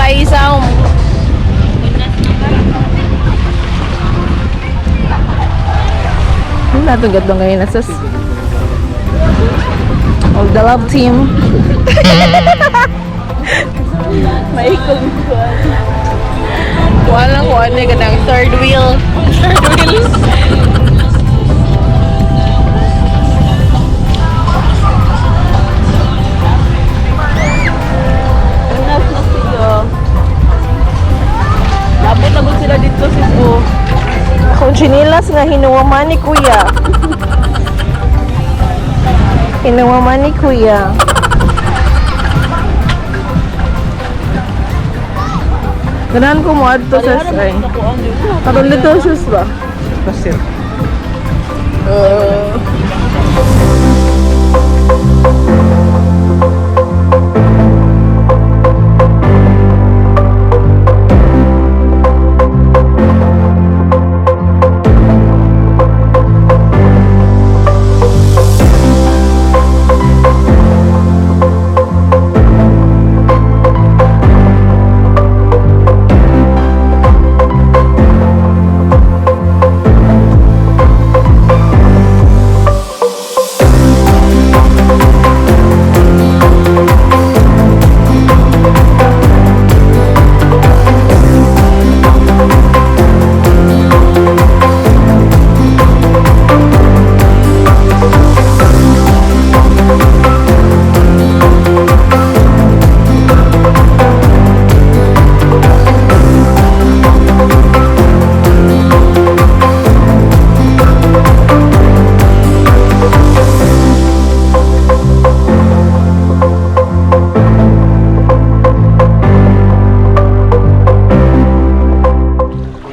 Sa Ano natin gatong ngayon nasas? All the love team. May kuan. Kuan lang kuan ni kanang third wheel. Third wheel. Unas na sila. Labot na gud sila dito sis oh. Akong chinilas nga hinuwaman ni kuya. Hinuwaman ni kuya. Ganahan ko mo adto sa ay. Karon dito sis ba? Pasir.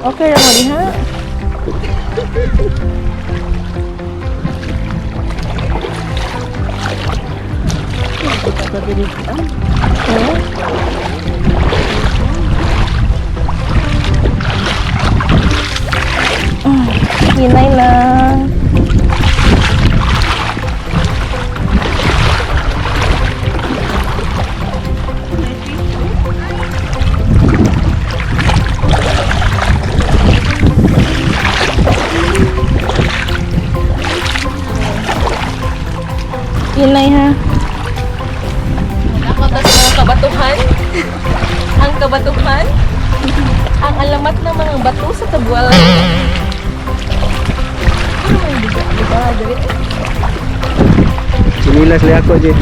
Okay ra mo diha. Hinay lang. Hinay ha. Ako tas mga kabatuhan. Ang kabatuhan. Ang alamat ng mga bato sa Tabualan. Ano man diba? Diba? Dali. Chinilas li ako, Jay.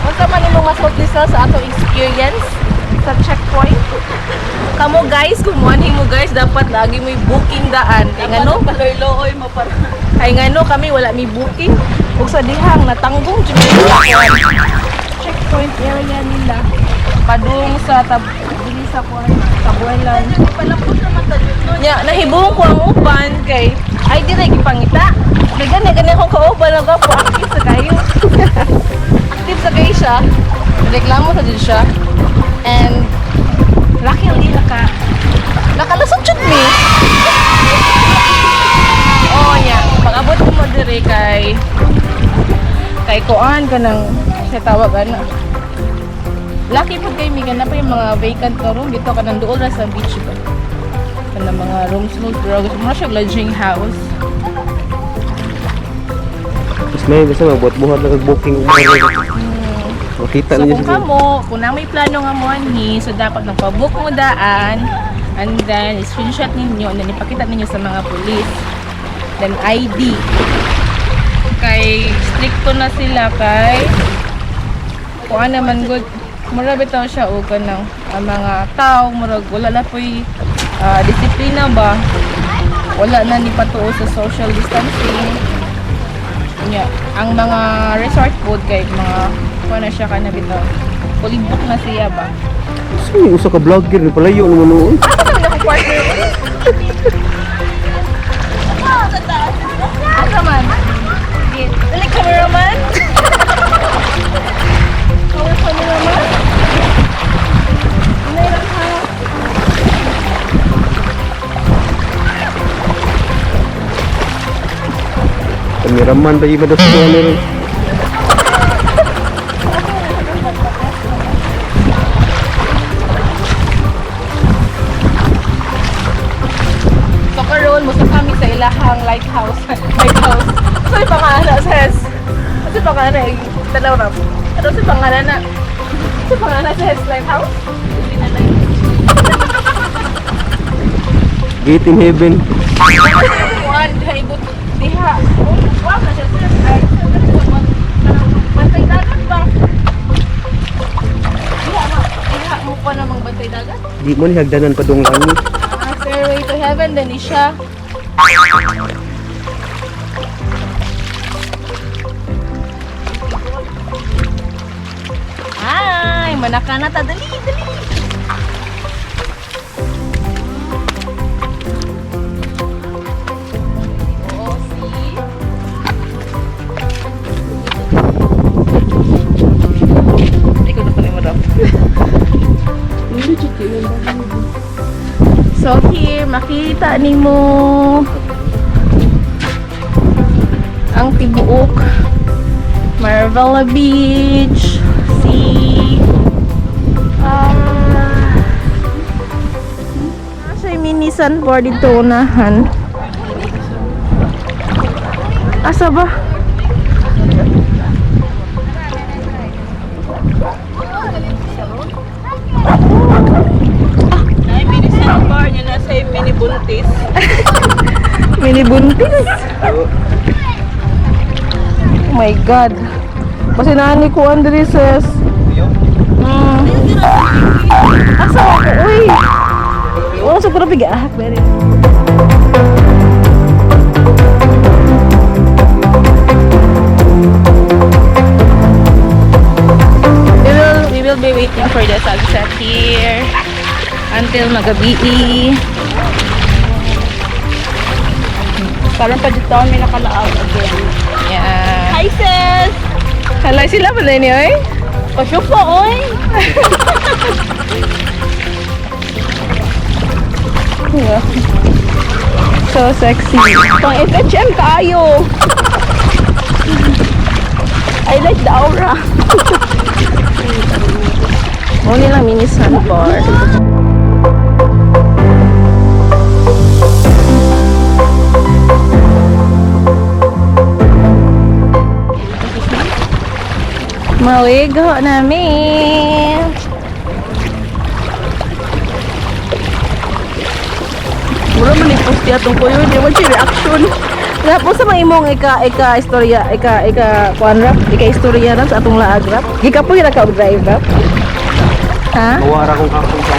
Unsa man imong masulti sa atong experience sa checkpoint? Kamo guys, kung muanhi mo guys, dapat lagi may booking daan. Kay ngano? Paloy-looy mo para. Kay ngano kami wala may booking. Ug sa dihang natanggong jud mi checkpoint area nila. Padung sa tab dili sa kuan Tabuelan. Palambot naman ta dito. Nya nahibong ko ang uban kay ay di ra gipangita. Kay gani gani akong kauban ang gwapo active sa kayo. Active sa kayo siya. Reklamo sa jud siya. And lucky ang diha ka. Nakalusot jud mi. Oo nya, pag-abot mo diri kay kay kuan kanang siya tawag ana. Lucky pud kay mi kana pa yung mga vacant na room dito kanang duol ra sa beach ba. Kanang mga rooms no pero gusto mo na siya lodging house. Mas may basta magbuhat-buhat na kag-booking. Makita So niyo kung siguro. kamo, kung na may plano nga mo anhi, so dapat nagpa-book mo daan and then screenshot ninyo and then ipakita ninyo sa mga police. Then ID. Kay stricto na sila kay kung ano man good mura bitaw siya og kanang ang mga tao murag wala na po'y disiplina ba, wala na ni patuo sa social distancing. Nya, ang mga resort food kay mga kuha na siya kana bitaw. Fully book na siya ba? So, yung usa ka vlogger ni palayo naman noon. Asa naman ako partner? Asa man? Dali cameraman? Our cameraman? Inay lang ha. Kameraman pa iba daw sa kuha ron. So karon musa kami sa ilahang lighthouse. Lighthouse. So pangalan says. Kasi pangalan tanaw ra. Ano sa pangalan na? Sa pangalan says lighthouse? Gate in heaven. Kuan kaibot diha. Oh, wow na siya sir. Ay, bantay dagat ba? Diha ma, diha mo pa namang bantay dagat. Di mo ni hagdanan pa dong langit. Ah, stairway to heaven din ni siya. Ay, manaka na ta. Dali, dali. Oo, see? Ikaw na pala yung marap. So here, makita nimo ang tibuok Marvella Beach. See? Ah. Nasa mini sandbar dito unahan. Asa ba? Ay, mini sandbar niya na sa mini buntis. Mini buntis. Oh my God. Kasi nani ko Andreses. Asa ako? Uy! Wala sa pura biga. Ah, very. We will be waiting for the sunset here until magabi. Parang pa dito may nakalaag again. Yeah. Hi, sis! Hala sila pala ni oy. Pasyupo, oy! Yeah. So sexy. Pang FHM kaayo! I like the aura. Only lang mini sandbar. Maligo namin. Mura man ni-post atong kuyo, di man siya reaction. Tapos sa mga imong ika ika istorya ika ika kuan rap, ika istorya rap sa atong laag rap. Gikapoy ra ka og drive rap. Ha? Mawara kong kapong sa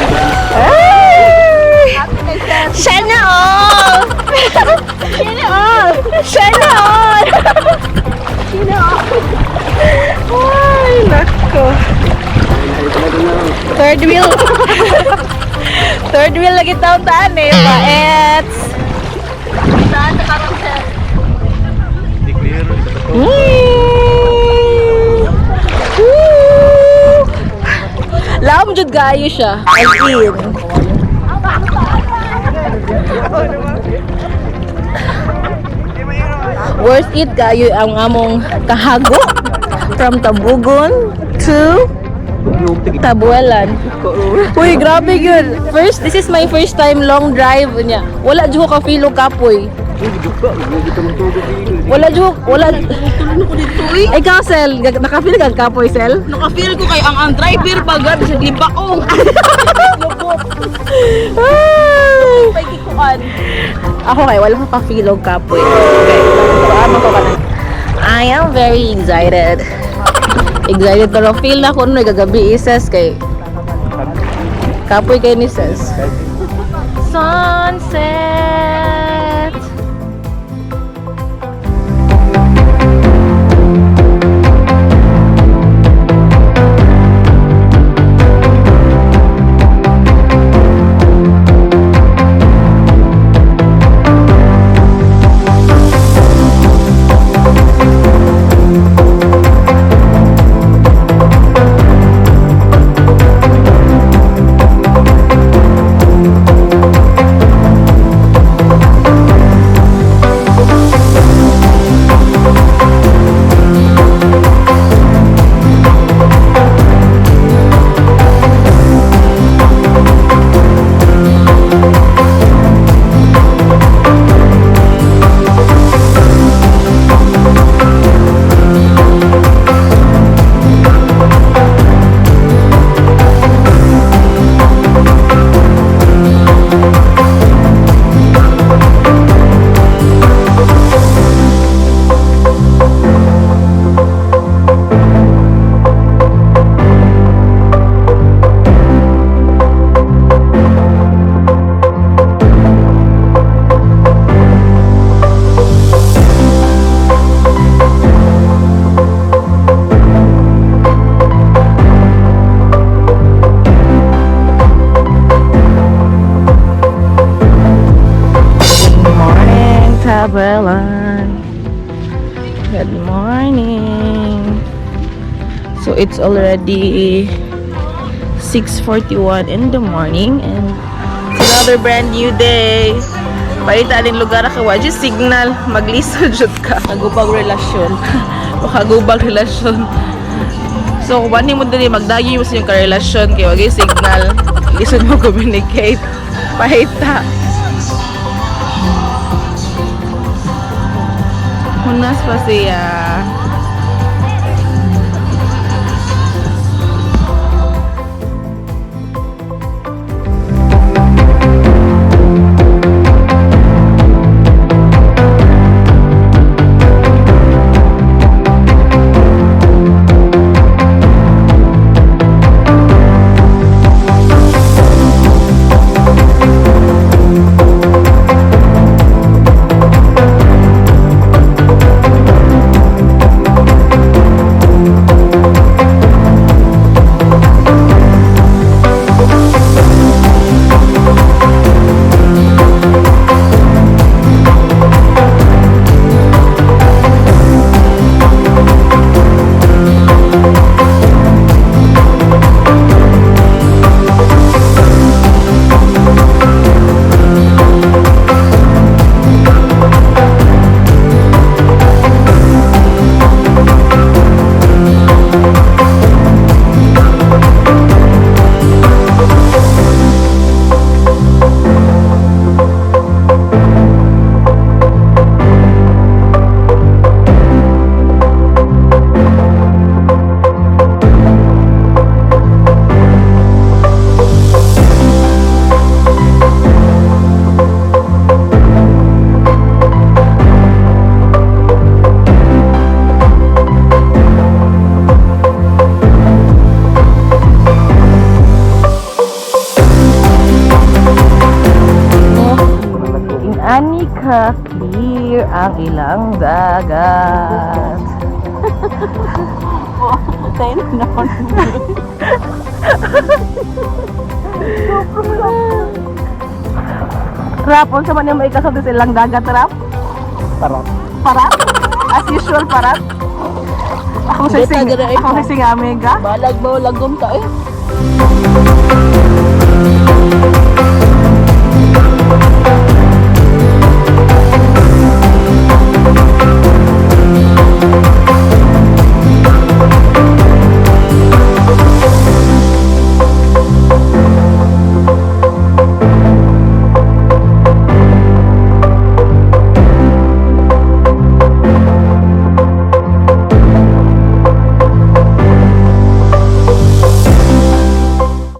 Ay! Sana all! Sana all! Sana all! Sana all! Ay, nako. Third wheel. Third wheel lagi taon taan eh. Paets. Saan sa karong sir? Di clear. Woo! Laom jud kaayo siya. As in. Worth it kaayo ang among kahago from Tabugon to Tabuelan. Uy, grabe yun. First, this is my first time long drive niya. Wala jud ko ka-feel og kapoy. Wala jud, wala. Tulong ko dito eh. Ikaw, Sel, naka-feel ka kapoy, Sel? Naka-feel ko kay ang driver ba grabe sa libaong. Ay! May kikuan. Ako kay wala ko ka-feel og kapoy. Okay. Paama ko ka na. I am very excited. Excited pero feel na ko noy gagabi ises kay kapoy kay ni sis. Sunset. Cabrelan. Good morning. So it's already 6:41 in the morning and it's another brand new day. Palita aning lugar ka wa signal, maglisod jud ka. Nagubag relasyon. Makagubag relasyon. So kung ano mo dali magdagi mo sa inyong karelasyon kay wag signal, lisod mo communicate. Pahita. Hunas pa siya. Ani ka clear ang ilang dagat. Tayo na naman. Rap, unsa man yung maikasulti sa ilang dagat, Rap? Parang. Parat? As usual, parat? Ako sa sing, Beta, ako sa sing amiga. Balag ba o lagom ta eh?